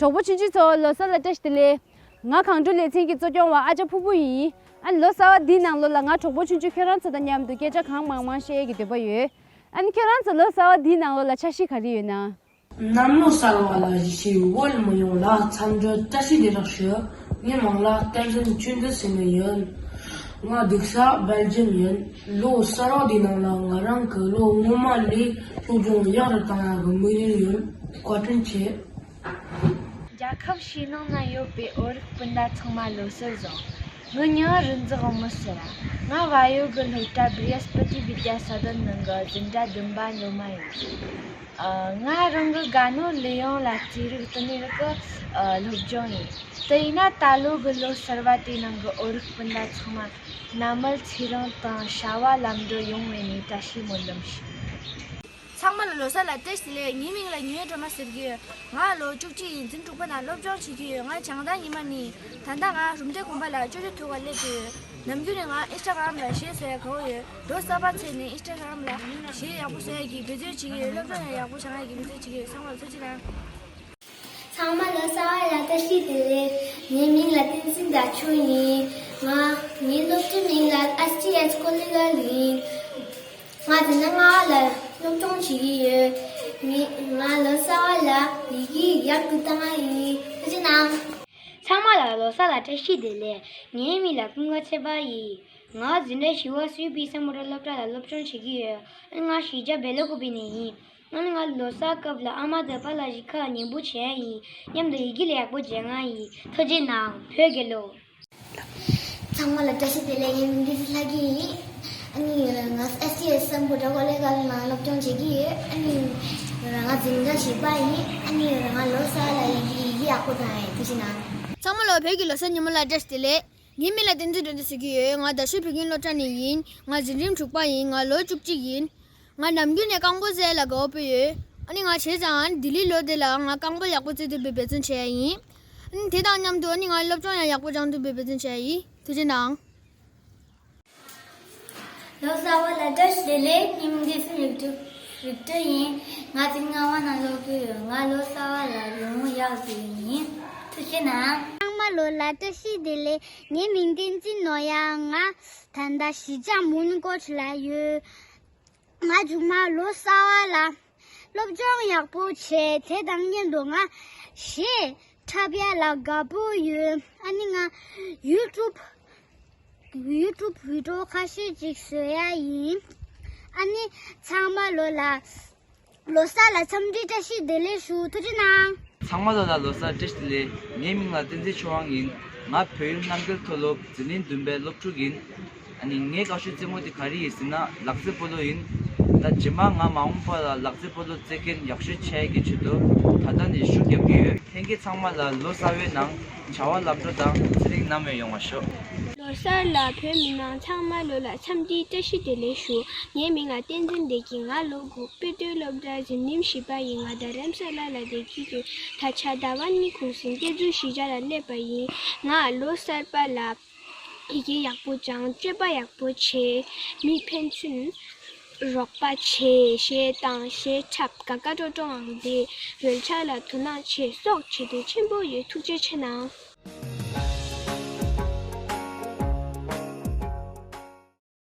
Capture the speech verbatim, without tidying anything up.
གྲོགས་པོ་ཆུང་ཆུང་ཚོ་ལོ་གསར་ལ་བཀྲ་ཤིས་བདེ་ལེགས། ང་གངས་ཕྲུག་ལེ་ཚན་གྱི་གཙོ་སྐྱོང་བ་ཨ་ཅག་ཕུར་བུ་ཡིན། ཨ་ནི་ལོ་གསར་བ་འདིའི་ནང་ལོགས་ལ་ང་གྲོགས་པོ་ཆུང་ཆུང་ཁྱེད་རང་ཚོ་དང་མཉམ་དུ་སྐད་ཆ་གང་མང་མང་བཤད་ཀྱི་འདོད་པ་ཡོད། ཨ་ནི་ཁྱེད་རང་ཚོ་ལོ་གསར་བ་འདིའི་ནང་ལོགས་ལ་འཆར་གཞི་ག་རེ་ཡོད་ན། གནམ་ལོ་གསར་བ་ལ་གཞིས་བྱེས་བོད་མི་ཡོངས་ལ་འཚམས་འདྲི་བཀྲ་ཤིས་བདེ་ལེགས་ཞུ། ངའི་མིང་ལ་བསྟན་འཛིན་ཆོས་འདུན་ཟེར་ནི་ཡིན། ང་འདུག་ས་སྦེལ་ཇམ་ཡིན། ལོ་གསར་བ་འདིའི་ནང་ལ་ང་རང་གི་ལོ་སྔོན་མ་ལས་སློབ་སྦྱོང་ཡག་རུ་བཏང་ཡག་གི་དམིགས་ཡུལ་ཡོད། བཀའ་དྲིན་ཆེ། རྒྱལ་ཁབ་ཕྱི་ནང་ན་ཡོད་པའི་བོད་རིགས་སྤུན་ཟླ་ཚང་མ་ལོ་གསར་བཟང་། ངའི་མིང་རིག་འཛིན་དབང་མོ་ཟེར། ང་བལ་ཡུལ་གྱི་སློབ་གྲྭ་བི་རི་ཧ་སྤ་ཏི་བི་དྱ་ས་དན་ནང་གི་འཛིན་གྲྭ་བདུན་པ་སློབ་མ་ཡིན། ཨ། ང་རང་གི་དགའ་ནོར་ལས་ཡོངས་ལ་རྩིས་རིག་ཏུ་ནི་རིག་གི་ཨ་སློབ་སྦྱོང་ཡིན། དེ་ཡིན་ན་ད་ལོ་གི་ལོ་གསར་བ་དེའི་ནང་གི་བོད་རིགས་སྤུན་ཟླ་ཚང་མ་ནད་མེད་ཚེ་རིང་དང་བྱ་བ་ལམ་འགྲོ་ཡོང་བའི་ནས་བཀྲ་ཤིས་སྨོན་ལམ་ཞུ། ཚང་མ་ལ་ལོ་གསར་ལ་བཀྲ་ཤིས་བདེ་ལེགས། ངའི་མིང་ལ་ཉི་འོད་སྒྲོལ་མ་ཟེར་གི་ཡོད། ང་ལོ་བཅུ་གཅིག་ཡིན། འཛིན་གྲོགས་པོ་དང་སློབ་སྦྱོང་བྱེད་ཀྱི་ཡོད། ང་བྱང་ཐང་ཉི་མ་ནས། ད་ལྟ་ང་རུམ་བཏེག་དགོན་པ་ལ་ཅོ་ཅོ་ཐུག་ག་སླེབས་ཡོད། ནམ་རྒྱུན་ནས་ང་ཨིན་སི་ཊ་གྷ་རམ་ལ་གཞས་བཟོ་ཡ་དགའ་བོ་ཡོད། ལོ་གསར་པ་ཚེས་ནས་ཨིན་སི་ཊ་གྷ་རམ་ལ་གཞས་ཡག་པོ་བཟོ་ཡ་གི་འབད་བརྩོན་བྱེད་ཀྱི་ཡོད། སློབ་སྦྱོང་ཡང་ཡག་པོ་སྦྱང་ཡ་གི་འབད་བརྩོན་བྱེད་ཀྱི་ཡོད། ཚང་མ་ལ་ཐུགས་རྗེ་གནང་། ཚང་མ་ལོ་གསར་བ་ལ་བཀྲ་ཤིས་བདེ་ལེགས། ངའི་མིང་ལ་བསྟན་འཛིན་ཟླ་མཆོག་ཡིན། ང་ངའི་སློབ་གྲྭའི་མིང་ལ་ཨེས་ཊི་ཨེཆ་ཀོ་ལི་གྷལ་ཡིན། ང་འཛིན་གྲྭ་ལྔ་པ་ལ་སློབ་སྦྱོང་བྱེད་ཀྱི་ཡོད། ངས་ང་ལོ་གསར་བ་ལ་ཡི་གེ་ཡག་ཏུ་བཏང་ཡིན། ཐུགས་རྗེ་གནང་། ཚང་མ་ལ་ལོ་གསར་ལ་བཀྲ་ཤིས་བདེ་ལེགས། ངའི་མིང་ལ་ཀུན་དགའ་ཚེ་དཔལ་ཡིན། ང་འཛིན་གྲྭ་བཞི་པ་སུའེ་པི་སམ་བྷོ་ཊ་སློབ་གྲྭ་ལ་སློབ་སྦྱོང་བྱེད་ཀྱི་ཡོད། ང་གཞིས་ཆགས་སྦེ་ལ་ཀུ་པེ་ནས་ཡིན། ཨ་ནི་ང་ལོ་གསར་སྐབས་ལ་ཨ་མ་དང་པཱ་ལགས་ཀྱི་ཁ་ཉན་པོ་བྱེད་ཡ་ཡིན། མཉམ་དུ་ཡི་གེ་ལ་ཡག་པོ་སྦྱང་ཡ་ཡིན། ཐུགས་རྗེ་གནང་། བོད་རྒྱལ་ལོ། ཚང་མ་ལ་བཀྲ་ཤིས་བདེ་ལེགས། ངའི་མིང་འདི་ཚེ་ལྷ་སྐྱིད་ཡིན། ཨ་ནི་ང་ཨེས་ཊི་ཨེཆ་སམ་བྷོ་ཊ་ཀོ་ལི་གྷལ་ནང་སློབ་སྦྱོང་བྱེད་ཀྱི་ཡོད། ཨ་ནི་ང་འཛིན་གྲྭ་བཞི་པ་ཡིན། ཨ་ནི་ང་ལོ་གསར་ལ་ཡི་གེ་ཡག་པོ་བཏང་ཡིན། ཐུགས་རྗེ་གནང་། ཚང་མ་ལ་བོད་ཀྱི་ལོ་གསར་ཉིན་མོ་ལ་བཀྲ་ཤིས་བདེ་ལེགས། ངའི་མིང་ལ་བསྟན་འཛིན་སྒྲོན་འདུས་ཟེར་གྱི་ཡོད། ང་རྡ་ཤོད་བོད་ཁྱིམ་སློབ་གྲྭ་ནས་ཡིན། ང་འཛིན་རིམ་དྲུག་པ་ཡིན། ང་ལོ་བཅུ་གཅིག་ཡིན། ང་ནམ་རྒྱུན་ནས་རྐང་སྤོལ་རྩེད་ལ་དགའ་བོ་ཡོད། ཨ་ནི་ང་བྱས་ཙང་ལྡི་ལི་ལོ་དེ་ལ་ང་རྐང་སྤོལ་ཡག་པོ་རྩེ་ཐུབ་པའི་འབད་བརྩོན་བྱེད་ཡ་ཡིན། ཨ་ནི་དེ་དང་མཉམ་དུ་ཨ་ནི་ང་སློབ་སྦྱོང་ཡང་ཡག་པོ་སྦྱང་ཐུབ་པའི་འབད་བརྩོན་བྱེད་ཡ་ཡིན། ཐུགས་རྗེ་གནང་། ལོ་གསར་བ་ལ་བཀྲ་ཤིས་བདེ་ལེགས། ངའི་མིང་འདི་ཚེ་རིག་འབྲུ། རིག་འབྲུ་ཡིན། ང་འཛིན་གྲྭ་ལྔ་པ་ནང་སློབ་ཀྱི་ཡོད། ང་ལོ་གསར་བ་ལ་ལོ་ངོ་ཡག་ཅིག་ཡིན། ཐུགས་རྗེ་གནང་། ཚང་མ་ལོ་ལ་བཀྲ་ཤིས་བདེ་ལེགས། ངའི་མིང་བསྟན་འཛིན་ནོར་གཡང་། ང་ད་ལྟ་གཞིས་ཆགས་མོན་གྷོ་ལ་ཡོད། ང་མཇུག་མ་ལོ་གསར་བ་ལ་སློབ་སྦྱོང་ཡག་པོ་བྱས། དེ་དང་མཉམ་དུ་ང་གཞས་འཁྲབ་ཡ་ལ་དགའ་པོ་ཡོད། ཨ་ནི་ང་ཡུ་ཊུབ་ཡུ་ཊུབ་བི་ཌི་ཡོ་ཁ་ཤས་ཅིག་བཟོ་ཡ་ཡིན། ཨ་ནི་ཚང་མ་ལོ་ལ་ལོ་གསར་ལ་འཚམས་འདྲི་བཀྲ་ཤིས་བདེ་ལེགས་ཞུ། ཐུགས་རྗེ་གནང་། ཚང་མ་ལོ་ལ་ལོ་གསར་བཀྲ་ཤིས་བདེ་ལེགས། ངའི་མིང་ལ་བསྟན་འཛིན་ཆོས་དབང་ཡིན། ང་བལ་ཡུལ་རྣམ་རྒྱལ་མཐོ་སློབ་འཛིན་རིམ་བདུན་པའི་སློབ་ཕྲུག་ཡིན། ཨ་ནི་ངའི་དགའ་ཤོས་རྩེད་མོ་དེ་ག་རེ་ཡིན་ཟེར་ན་ལག་རྩེད་སྤོ་ལོ་ཡིན། ད་རྗེས་མ་ང་མ་འོངས་པ་ལ་ལག་རྩེད་སྤོ་ལོ་རྩེད་མཁན་ཡག་ཤོས་ཆགས་ཡག་གི་ཆེད་དུ་ད་ལྟ་ནས་ཤུགས་རྒྱབ་ཀྱི་ཡོད། ལྷན་རྒྱས་ཚང་མ་ལ་ལོ་གསར་བའི་ནང་བྱ་བ་ལམ་འགྲོ་དང་ཚེ་རིང་ནམ་ཡང་ཡོང་བར་ཤོག། ལོ་གསར་ལ་བོད་མི་མང་ཚང་མ་ལོ་ལ་འཚམས་འདྲི་བཀྲ་ཤིས་བདེ་ལེགས་ཞུ། ངའི་མིང་ལ་བསྟན་འཛིན་བདེ་སྐྱིད། ང་ལོ་དགུ། དཔེ་སྟོན་སློབ་གྲྭ་འཛིན་རིམ་བཞི་པ་ཡིན། ང་རྡ་རམ་ས་ལ་ལ་བསྡད་ཀྱི་ཡོད། ད་ཆ་ཟླ་བ་གཉིས་གུང་སེང་སྐྱིད་གཟུགས་གཞིས་ཆགས་ལ་སླེབས་པ་ཡིན། ང་ལོ་གསར་པ་ལ་ཡི་གེ་ཡག་པོ་སྦྱང་། སྤྱོད་པ་ཡག་པོ་བྱེད། མི་ཕན་ཚུན་རོགས་པ་བྱེད། གཞས་བཏང་། གཞས་འཁྲབ། དགའ་དགའ་སྤྲོ་སྤྲོའང་བསྡད། འོན་ཆ་ལ་དོ་སྣང་བྱེད་སོགས་བྱེད་འདོད་ཆེན་པོ་ཡོད། ཐུགས་རྗེ་ཆེ་གནང་།